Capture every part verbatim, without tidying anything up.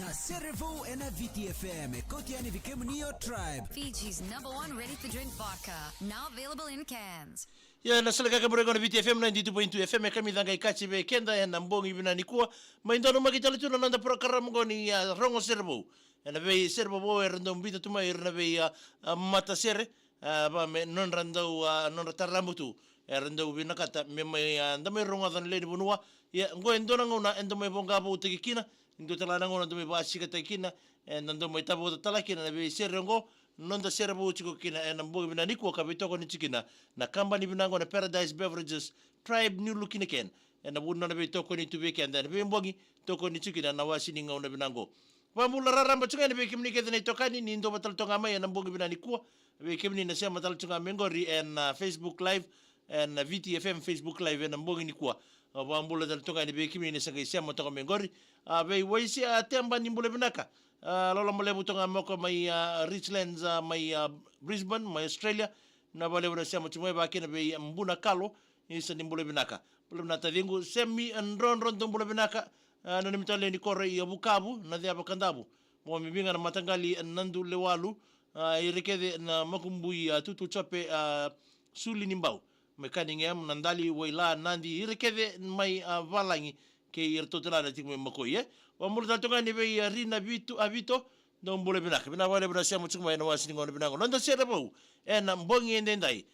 Na sere vou ena Viti F M e kauti yani vei kemuni o Tribe. Fiji's number one ready-to-drink vodka, now available in cans. Ia, na sala kaka mure qo na Viti F M ninety-two point two F M, e kamica qai kaci vei keda ena bogi vinaka nikua. Mai donumaki tale tu na noda porokaramu qo ni, a, rogo sere vou. Ena vei sere vou era dau biuta tu mai ira na vei, a, a, matasere, a, va me nodra dau, a, nodra tarabutu era dau vinakata me mai, a, da mai rogoca na lewe ni vanua. Ia, qo e dua na gauna eda mai voqa voutaki kina, e dua tale na gauna eda mai vakasikataki kina, eda dau mai tavota tale kina na vei sere oqo, noda sere vou tiko kina ena bogi vinaka nikua ka veitokoni tiko kina na kabani vinaka oqo na Paradise Beverages, Tribe New Look in a Can. Ena vuku ni nona veitokoni tu vei keda ena veibogi, tokoni tiko kina na wasi ni gauna vinaka oqo. Vakabula raraba tiko ga ena vei kemuni kece na itokani ni dova tale toka ga mai ena bogi vinaka nikua. Vei kemuni na sema tale tiko ga mai qori ena, a, Facebook Live, ena Viti F M Facebook Live ena bogi nikua. A, vakabula tale toka ga ena vei kemuni na sa qai sema toka mai qori. A, vei Waisia Teba ni bula vinaka. A, loloma levu toka ga moko mai, a, Richlands, a, mai, a, Brisbane, mai Australia. Na vakalevu na sema tiko mai vakina vei, a, Buna Kalo. Isa ni bula vinaka. Bula vinaka taciqu. Semi Drodro, dou bula vinaka. A, na numi tale ni koro i Avukavu, na ceva Kadavu. Mo mi viga na mataqali, a, Nadu Lewalu, a, ira kece na makubui, a, Tutu Jope, a, Suli ni Bau. Mai Cunningham, na Dali, Waila, Nadi, ira kece mai, a, Valagi, kei ira totala na tiko mai Makoi, e. Vakabula tale toka ga ni vei, a, Rina Vitu, a, Vito, dou bula vinaka. Vinaka vakalevu na sema tiko mai ena wasi ni gauna vinaka. Noda sere vou, ena bogi edaidai.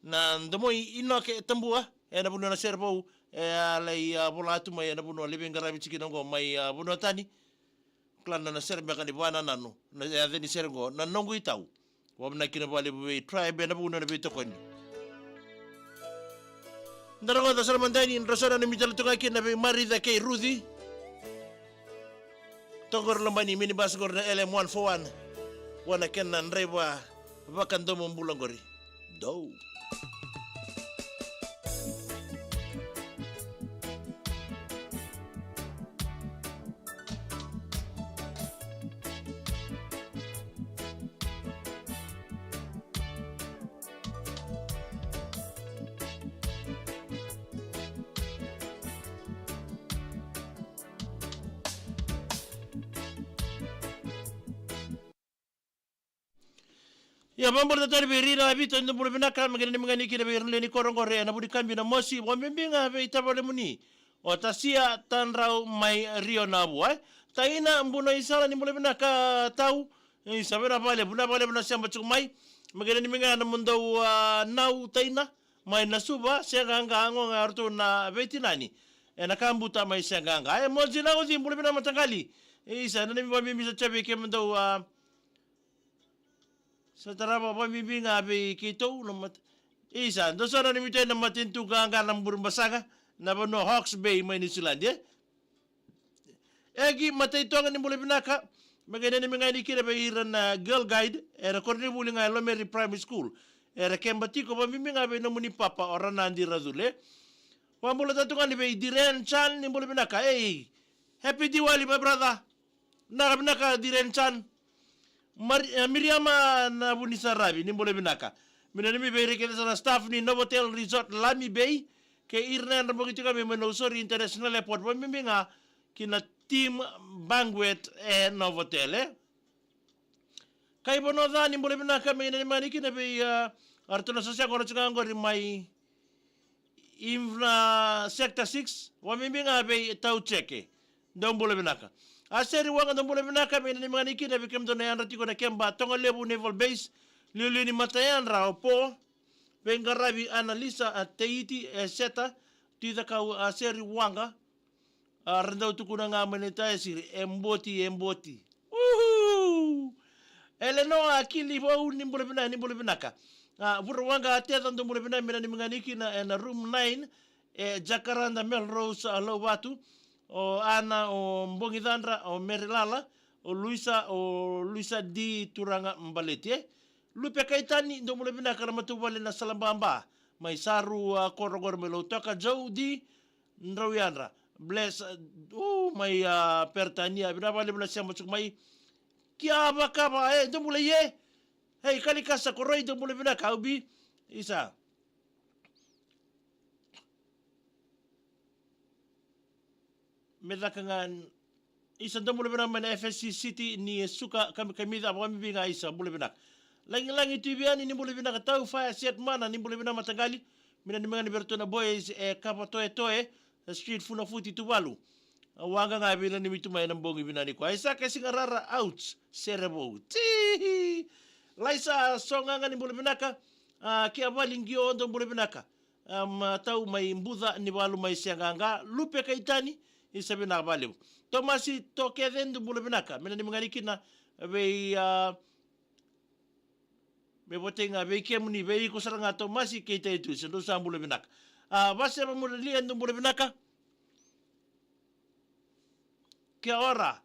Na domo i Inoke Tabua, ena vanua na sere vou, e a lai, a, vola tu mai, ena vanua lai veiqaravi tiko kina oqo mai, a, vanua tani. Kila na sere beka ni vanananu, na yaca ni sere oqo, na noqu itau. Vakavinavinaka kina vakalevu vei Tribe, ena vanua na veitokoni. Da rogoca sara mada yani, dro sara na mitala toka kina vei Marica kei Ruci. Toka qori lomani minibus qori na L M one four one. Vua na kena draiva vakadomo bula qori. Dou. Ia, vakabula tale vei Rina Vito, dou bula vinaka, me kena ni magani kina vei ira na lewe ni koro qori ena Vunikabi na mosi, vakabibi ga vei tavalemuni o Tasia Tadrau mai Rio Navu, e. Taina Bunaisala ni bula vinaka tau, e, sa vinaka vakalevu, vinaka vakalevu na sema tiko mai, me kena ni magani na mudou, a, nau Taina, mai Nasuva, Seaqaqa, oqo ga o ratou na veitinani. Ena kabuta mai Seaqaqa. E, Moji Nauci, bula vinaka mataqali. Isa, na neimami vakabibi sa tiko vei kemudou, a, sa tarava vakabibi ga vei keitou, na mat-, isa, dou sa na neimami tei na matanitu qaqa na Burebasaga, na vanua Hawke's Bay mai New Zealand, e. Eki Mataitoga ni bula vinaka, me kena ni magani kina vei ira na Girl Guide, era koronivuli ga e Lomeri Primary School. Era keba tiko vakabibi ga vei nomuni papa o Ranadi Racule. Vakabula tale tu ga ni vei Diren Chan ni bula vinaka. Ei, happy Diwali, my brother. Vinaka, vinaka, Diren Chan. Mari-, e, Miriama Navunisaravi, ni bula vinaka. Me nanumi vei ira kece sara na staff ni Novotel Resort Lami Bay, kei ira na yadra bogi tiko mai Nausori International Airport, vakabibi ga ki na Team Banquet e Novotel, e. Kai Vanoca, ni bula vinaka, me nanumi kina vei, a, o ratou na sosia qo na tiko qori mai Ivna Sector six, vakabibi ga vei Tau Jeke. Dou bula vinaka. A Seri Waqa, dou bula vinaka, me nanumi kina vei kemudou na yadra tiko na keba Togalevu Naval Base, liuliu ni matayadra o Po, veiqaravi Analisa, a Teiti, e Seta, Tui Cakau, a Seri Waqa, a ra dau tukuna ga mai na Taisiri, e Boti, e Boti. Uhu! Elenoa Kili Vau, ni bula vinaka, ni bula vinaka. A, Vura Waqa Teca, dou bula vinaka, me nanumi ga ni kina ena room nine, e Jacaranda Melrose, a, Lauvatu. O Ana, o Bogicadra, o Merilala, o Luisa, o Luisa D Turaga Baleti, e. Lupe Kaitani, dou bula vinaka, na matavuvale na Salababa mai Saru, a, Korokoro mai Lautoka, Joe D Drauyadra, Bless, a, o, mai, a, Peritania, vinaka vakalevu na sema tiko mai. Kia Vakava, e, dou bula, e. Hei, Kalikasa Koroi, dou bula vinaka, au bi. Isa. Me caka ga, isa, dou bula vinaka mai na F S C City ni Suka, Kam-, Kamica, vakabibi ga, isa, bula vinaka. Lagilagi Tiviani, ni bula vinaka, Tau Fire Set Mana, ni bula vinaka mataqali. Me nanumi ga ni vei iratou na boys e Kava Toetoe, e Street Funafuti, Tuvalu. A, Waqa ga e veinanumi tu mai ena bogi vinaka nikua. Aisake Sigarara, ouch, Serevou. Tihi! Laisa Sogaga, ni bula vinaka. A, Kia Vali Qio, dou bula vinaka. Am, a, Tau mai Buca, Nivalu mai Seaqaqa, Lupe Kaitani, isa, vinaka vakalevu. Tomasi Tokece, dou bula vinaka, me nanumi ga ni kina vei, a, me votei ga vei kemuni, vei iko sara ga Tomasi kei Taitusi, dou sa bula vinaka. A, Vaseva Muralia, dou bula vinaka. Kia ora.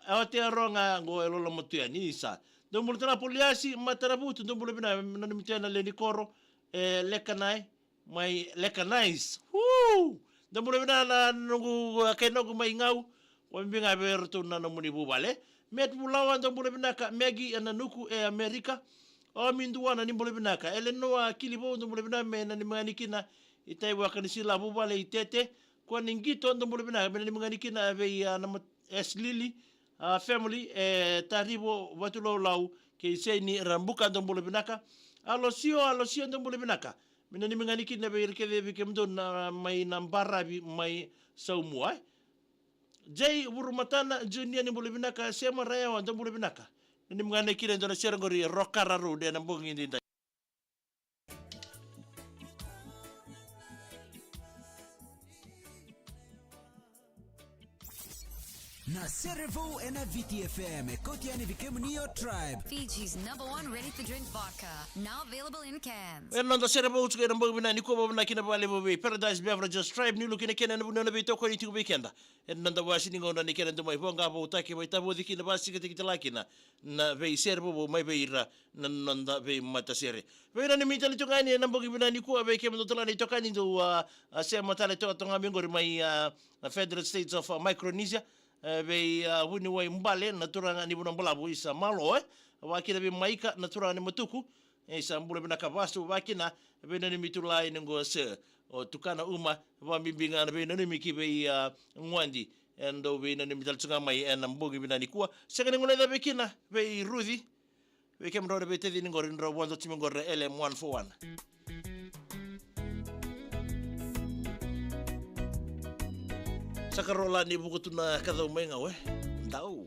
E Aotearoa ga qo e loloma tu yani, isa. Dou bula tale na Poliasi Mataravutu, dou bula vinaka, me nanumi tu yani na lewe ni koro e Lekanai, mai Lekanais. Woo! Dou bula vinaka na noqu, a, kai noqu mai Gau. Vakabibi ga vei iratou na nomuni vuvale. Met Vulawa, dou bula vinaka, Megi ena Nuku e Amerika. Omi Duana, ni bula vinaka. Elenoa Kilivou, dou bula vinaka, me nanumi ga ni kina i Taiwa, Kanisila, vuvale i Tete. Kua ni Qito, dou bula vinaka, me nanumi ga ni kina vei, a, na mat-, Eslili, a, family e Tarivo, Vatulaulau kei Seni Rabuka, dou bula vinaka. Alosio, Alosio, dou bula vinaka, me nanumi ga ni kina vei ira kece vei kemudou na mai na baravi mai Saumua, e. Jay Vurumatana Junior, ni bula vinaka, Sema Rayawa, dou bula vinaka. Nanumi ga ni kina e dua na sere qori e Rokara Road ena bogi edaidai. Na Serevou ena Viti F M, e kauti yani vei kemuni o Tribe. Fiji's number one ready-to-drink vodka, now available in cans. Ena noda Serevou tiko ena bogi vinaka nikua, vakavinavinaka kina vakalevu vei Paradise Beverages Tribe, ni luki na kena ena vanua na veitokoni tiko vei keda. Ena noda vasi ni gauna ni kena domai voqa voutaki, vaitavoci kina, vasikataki tale kina na veisere vovou mai vei ira na noda veimatasere. Veinanumi tale tu ga yani ena bogi vinaka nikua vei kemudou tale na itokani dou a, a sema tale toka ga mai qori mai, a, na Federated States of, a, Micronesia, e, vei, a, Vuniwai Bale, na turaga ni Vanua Balavu, isa, malo, e. Vakakina vei Maika, na turaga ni Matuku, e, isa, bula vinaka, vasu, vakakina veinanumi tu lai ni qo se, o tukana uma, vakabibi ga na veinanumi ki vei, a, Guadi, e dou veinanumi tale tu ga mai ena bogi vinaka nikua. Sega ni guilecavi kina vei Ruci, vei kemudrau na veitacini qori, drau vodo timi qori na L M one four one. Sa ka rola ni vuku tu na kacau mai Gau, e. Dau.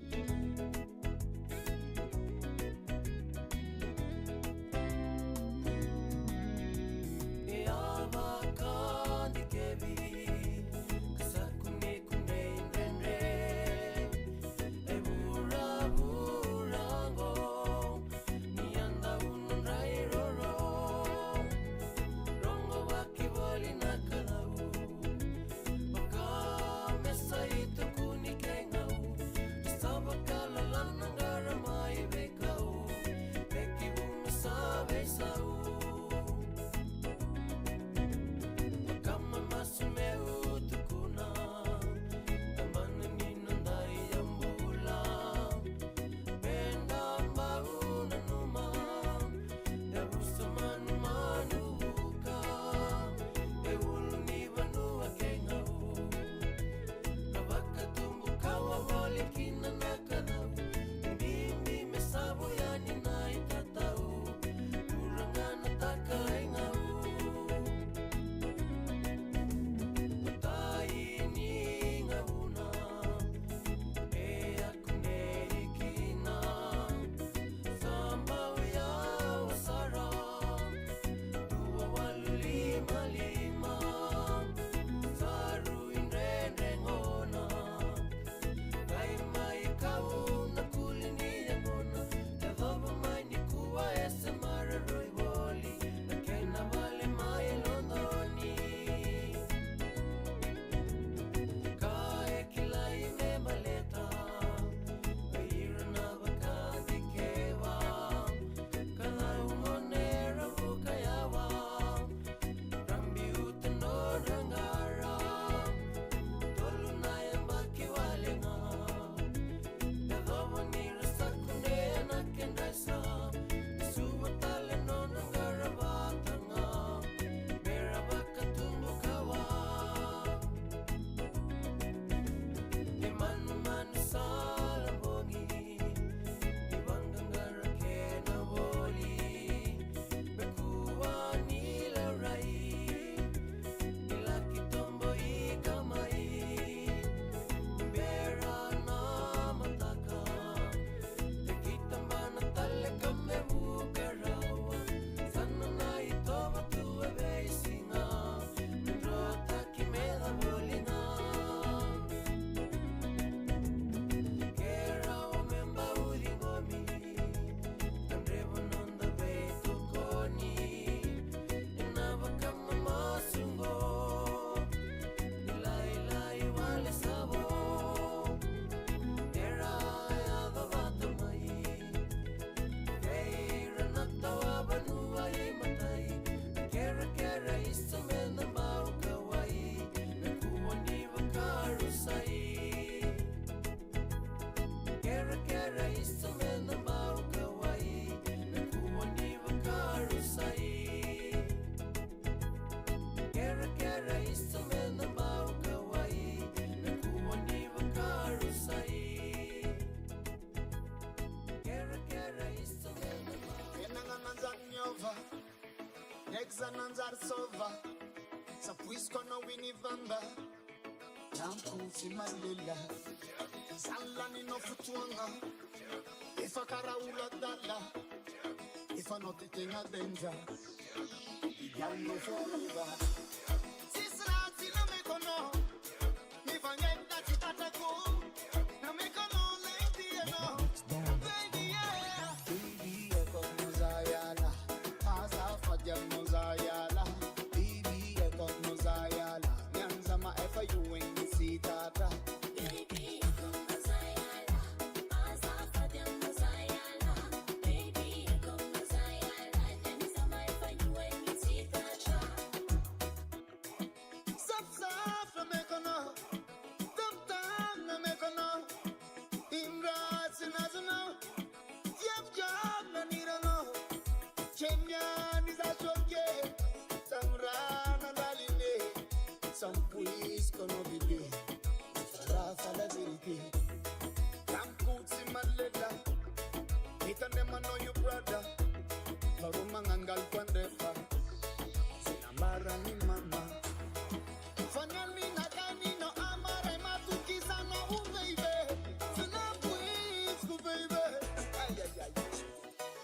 Zananzar sova, sa pwis kono wini vamba. Tampu si malela, zala ni no futuanga. Ifa kara ula dala, ifa no titenga denja. Igal no foruva. Sisra sina me kono, mi fangenda si tataku. Na me kono lady eno, baby yeah. Baby, e kono zayala, asa fadia mo zayala. Baby, e kono zayala, nyanza ma efa yuwing si tata. Baby, e kono zayala, asa fadia mo zayala. Baby, e kono zayala, nyanza ma efa yuwing si tata. Saf saf na me kono, tam tam na me kono. Imra sina sina, yap yap na nira no. Chenya ni za shoke, samra na daline. Sam puis kono bibi, fara fara diriki. Tam kutsi maleta, ita ne mano you brother. Faru mangangal kwandefa. Sina mara ni mama. Fanyani na kanino amare matuki sana u baby. Sina please ku baby. Ay, ay, ay.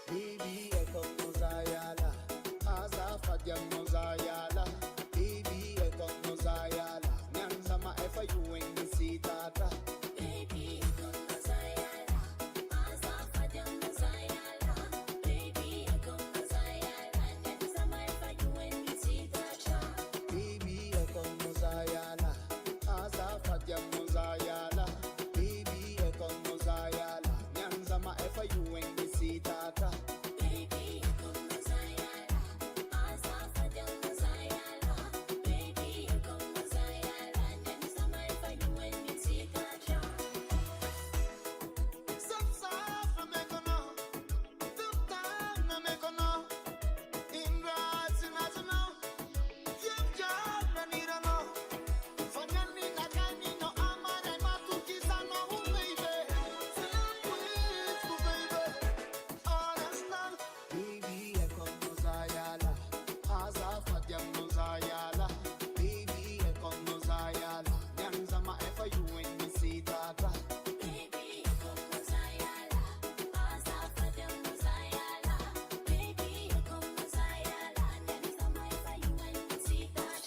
Baby, e kono zayala. Asa fadia mo zayala. Baby, e kono zayala. Nyanza ma efa yuwing si tata. Baby, e kono zayala. Asa fadia mo zayala. Baby, e kono zayala. Nyanza ma efa yuwing si tata. Baby, e kono zayala. Asa fadia mo zayala. Baby, e kono zayala. Nyanza ma efa yuwing si tata. Baby, e kono zayala. Asa fadia mo zayala. Baby, e kono zayala. Nyanza ma efa yuwing si tata. Baby, e kono zayala, asa fadia mo zayala. Baby, e kono zayala, nyanza ma efa yuwing si tata. Baby, e kono zayala, asa fadia mo zayala. Baby, e kono zayala, nyanza ma efa yuwing si tata.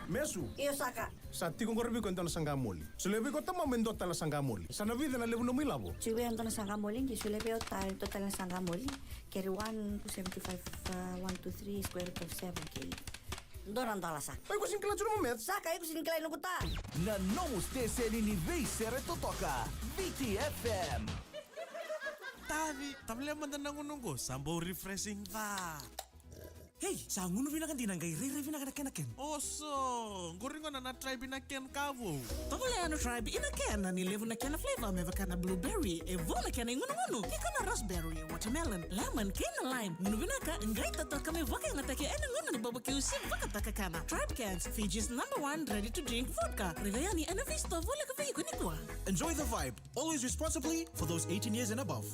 Mesu. Io, Saka. Sa tiko qori vei iko e dua na saqa moli. Solia vei iko tama me dua tale na saqa moli. Sa na vica na levu nomu ilavo? Tiko vei au e dua na saqa moli, qai solia vei au tale, dua tale na saqa moli. Carry one, seventy-five, uh, one, two, three, square root of seven, okay. Dua na dola, Saka. Oi, iko sega ni kila tu nomu math? Saka, iko sega ni kila noqu ta. Na nomu siteseni ni veisere totoka, V T F M. Tavi, tavale mada na gunu qo, sa bau refreshing ca. Hei, sa gunu vinaka dina, qai rairai vinaka na kena can. Oso, qori gona na Tribe ina can ka vou. Tovolea na Tribe ina can ni levu na kena flavor me vaka na blueberry, e vo na kena igunugunu, tiko na raspberry, watermelon, lemon, kei na lime. Gunu vinaka, qai totoka me vakayagataki ena gauna ni barbecue se vakataka kana. Tribe cans, Fiji's number one ready to drink vodka. Raica yani ena veisitoa voleka vei iko nikua. Enjoy the vibe. Always responsibly for those eighteen years and above.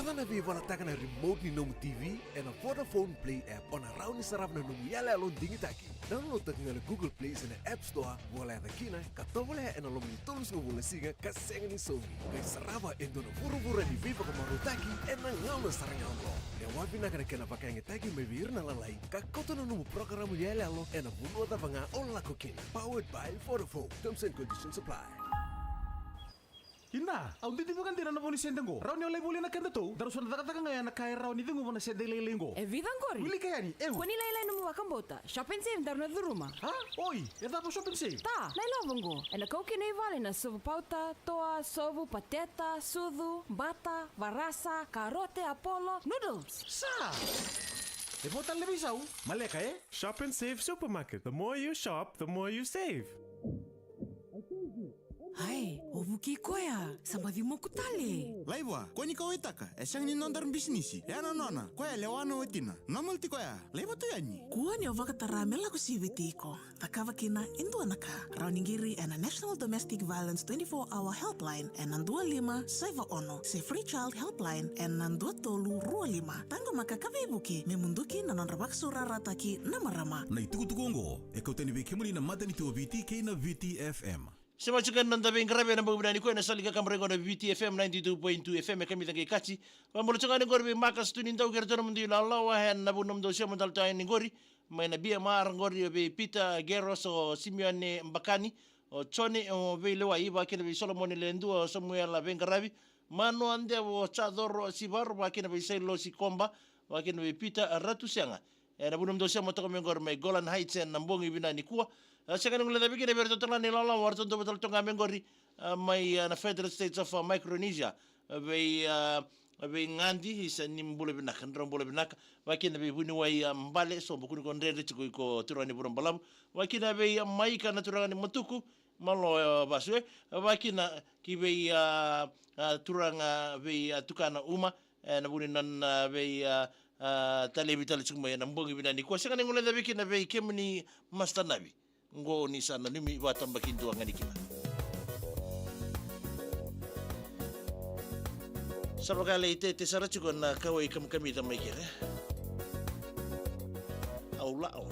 Oca na veivalataka na remote ni nomu T V ena Vodafone Play app. O na rawa ni sarava na nomu iyaloyalo digitaki. Download-taka ga na Google Play se na App Store, volayaca kina, ka tovolea ena loma ni tolusagavulu na siga ka sega ni saumi. Qai sarava e dua na vuravura ni veivakamarautaki ena gauna sara ga oqo. E wavinaka na kena vakayagataki mai vei ira na lalai, ka kauta na nomu porokaramu iyaloyalo ena vanua cava ga o lako kina. Powered by Vodafone. Terms and conditions apply. Ina, au didi vakadina na vo ni sede qo. Rawa ni o lai volia na kedatou, daru sa na cakacaka ga ena ka e rawa ni ceguva na sede lailai qo. E vica qori? Wilika yani, eu. Kua ni lailai nomu vakabauta. Shop and Save daru na curuma. A? Oi, e cava Shop and Save? Ta, na ilavo qo. Ena kau kina i vale na sovu pauta, toa, sovu, pateta, sucu, bata, varasa, karote, apolo, noodles. Sa! E vo tale na veisau, maleka e? Shop and Save Supermarket. The more you shop, the more you save. Ai, o Vuki koya, sa baci moku tale. Laiva, kua ni kauwaitaka, e sega ni nodaru bisinisi. E a na nona, koya lewa na watina. Normal tiko ya, laiva tu yani. Kua ni o vakatara me lako siviti iko. Cakava kina e dua na ka. Rawa ni qiri ena National Domestic Violence twenty-four Hour Helpline ena dua lima saiva ono, se Free Child Helpline ena dua tolu rua lima. Taqomaka ka veivuke me muduki na nodra vakasaurarataki na marama. Na itukutuku oqo e kau tani vei kemuni na Matanitu o Viti kei na Viti F M. Sema tiko na noda veiqaravi ena bogi vinaka nikua ena sala ni kakaburaki oqo na Viti F M ninety-two point two F M e kamica qai kati. Vakabula tiko ga ni qori vei Marcus Tunidau kei ratou na nomudou ilawalawa ena vuna nomudou sema tale tu yani qori. Mai na B M R qori vei Peter Geros, o Simeone Bakani, o Jone, o Veilewai, vakakina vei Solomone Ledua, o Samuela Veiqaravi, Manu Adevo, o Jacoro Sivaro, vakakina vei Sailosi Koba, vakakina vei Peter Ratusega. Ena vuna nomudou sema toka mai qori mai Golan Heights ena bogi vinaka nikua. A, sega ni guilecavi kina vei iratou tale ga na ilawalawa, o ratou dau vata tale toka ga mai qori, a, mai, a, na Federated States of, a, Micronesia. Vei, a, vei Gadi, isa ni bula vinaka, drau bula vinaka. Vakakina vei vuniwai, a, Bale, so bukuni ko dredre tiko iko turaga ni Vurabalavu. Vakakina vei, a, Maika na turaga ni Matuku, malo, a, vasu e. Vakakina ki vei, a, a, turaga vei, a, tukana Uma, e, na vuni nona, a, vei, a, a, talevi tale tiko mai ena bogi vinaka nikua. Sega ni guilecavi kina vei kemuni Master Navi. Qo ni sa nanumi vakatabakidua ga ni kina. Sa vaka lai tete sara tiko na kauwai kamikamica mai kere. Au lao.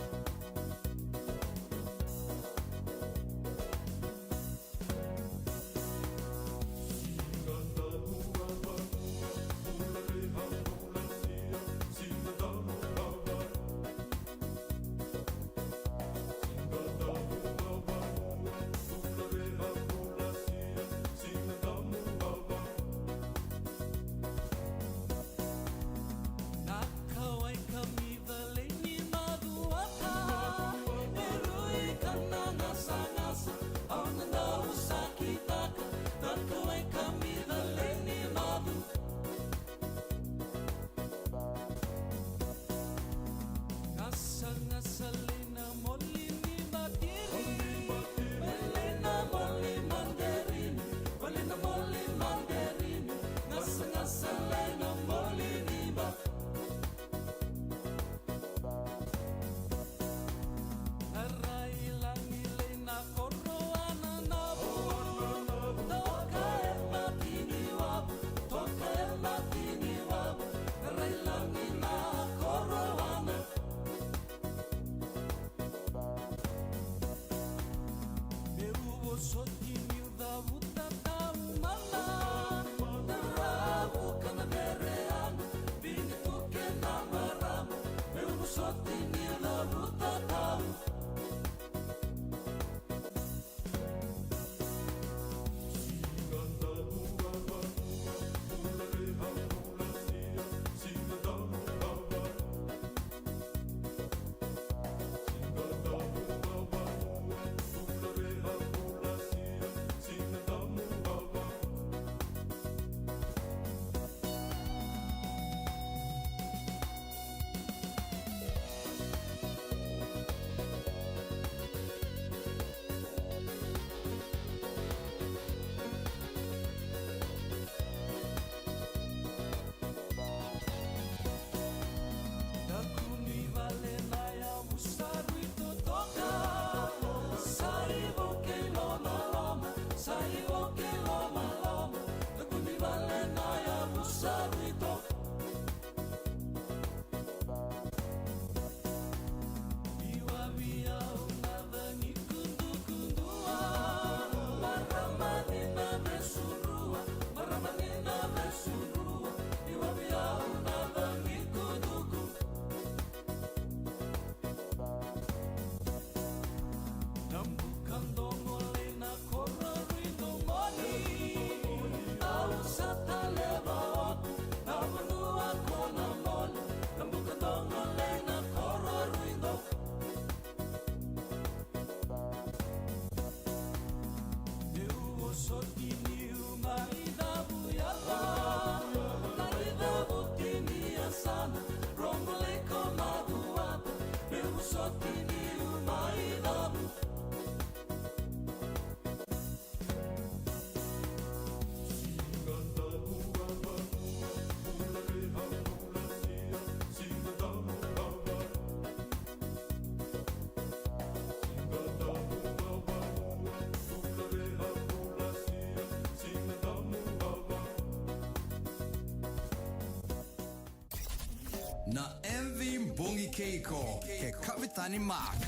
Na M V Bogi Keiko kei Kavetani Mark.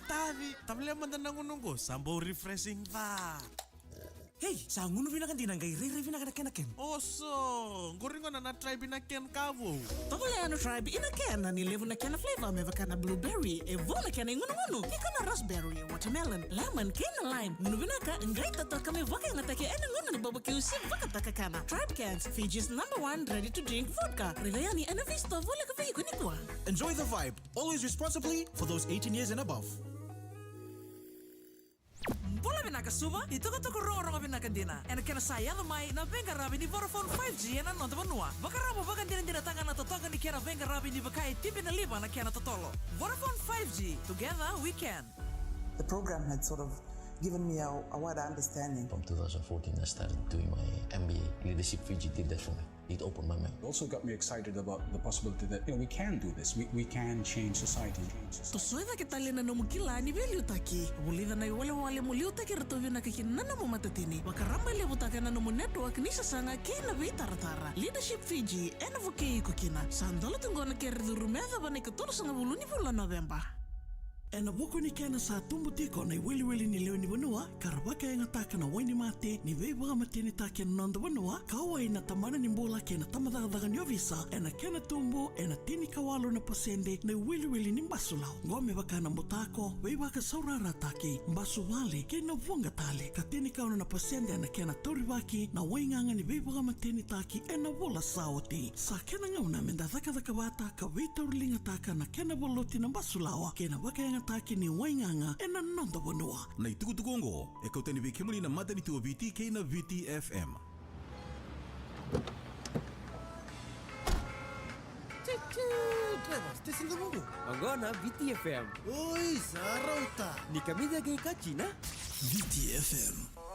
Tavi, tavale mada na gunu qo, sa bau refreshing va. Hei, sa gunu vinaka dina, qai rairai vinaka na kena can. Oso, qori gona na Tribe ina can ka vou. Tovolea na Tribe ina can ni levu na kena flavor me vaka na blueberry, e vou na kena igunugunu, iko na raspberry, watermelon, lemon, kei na lime. Gunu vinaka, qai totoka me vakayagataki ena gauna ni barbecue se vakataka kana. Tribe cans, Fiji's number one ready to drink vodka. Raica yani ena veisitoa voleka vei iko nikua. Enjoy the vibe. Always responsibly for those eighteen years and above. Bula vinaka Suva, itukutuku rogorogo vinaka dina. Ena kena sa yaco mai na veiqaravi ni Vodafone five G ena noda vanua. Vakarau mo vakadinadinataka na totoka ni kena veiqaravi ni vaka e tibi na liva na kena totolo. Vodafone five G, together we can. The program had sort of given me a, a wider understanding. From two thousand fourteen, I started doing my M B A. Leadership Fiji did that for me. It opened my mind. It also got me excited about the possibility that, you know, we can do this. We, we can change society. Tosoya cake tale na nomu kila ni veiliutaki. Vulica na iwalewale mo liutaki iratou vinaka kina na nomu matatini. Vakaraba e levutaka na nomu network ni sasaga kei na veitaratara. Leadership Fiji, ena vukei iko kina. Sa dola tu qo na kere curu me yacova na ikatolusagavulu ni vula Noveba. Ena vuku ni kena sa tubu tiko na iwiliwili ni lewe ni vanua, ka ra vakayagataka na wai ni mate ni veivakamatenitaki ena noda vanua, kauwai na tabana ni bula kei na tabacakacaka ni ovisa, ena kena tubu ena tinikawalu na pasede na iwiliwili ni basu lau. Qo me vaka na butako, veivakasaurarataki, basu vale, kei na vuqa tale, ka tinikaono na pasede ena kena taurivaki na waigaga ni veivakamatenitaki ena vula sa oti. Sa kena gauna me da cakacaka vata ka veitauriligataka na kena valuti na basu lawa kei na vakayagataki ni waigaga ena noda vanua. Na itukutuku oqo e kautani vei kemuni na matanitu o Viti kei na Viti F M. Chuchu, driver, station ga moqo? Oqo na Viti F M. Oi, sa rauta. Ni kamica kei kachina? Viti F M.